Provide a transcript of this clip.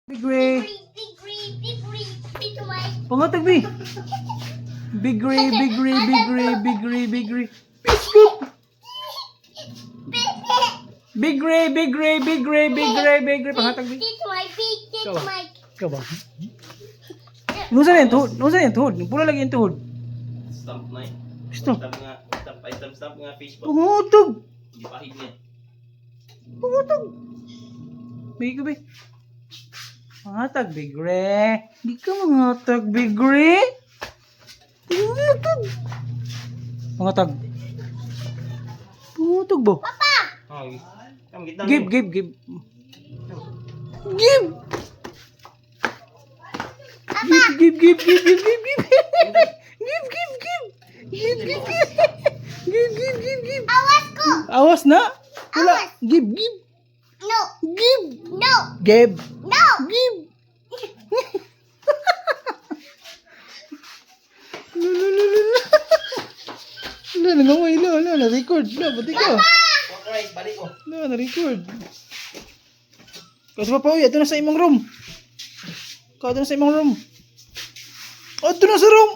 Big Ray. Big Ray, Big Ray, Big Ray. Pangatag bi. Big Ray, Big Ray, Big Ray, Big Ray, Big Ray. Big scoop. Big Ray, Big Ray, Big Ray, Big Ray, Big Ray. Pangatag bi. This my big, this Ikaw ba? my. Ikaw ba? Nusa na yung tuhod. Nusa na yung tuhod. Pula lagi yung tuhod. Stamp na eh. Gusto. Stamp nga, stamp, ay stamp, stamp nga fish ba? Pangatag. Gipahid niya. Pangatag. Big Ray. Pangatag, Big Ray. Di ka mangatag, Big Ray. Pangatag. Pangatag. Pangatag ba? Oh, kam gitna. Give, give, give. Give! Give, give, give, give, give, give, give. Give, give, give. Give, give, give. Give, give, give, give. Awas ko. Awas na? Wala. Awas. Give, give. No, Give. no, Give. no. Give. Lo, lo, lo, lo, lo. Lo, nangamay, lo, lo, na-record. Lo, ba't ikaw? Pork rice, balik ko. Lo, na-record. Kasi pa uy, ito na sa imong room. Ikaw, ito na sa imong room. Oh, ito na sa room.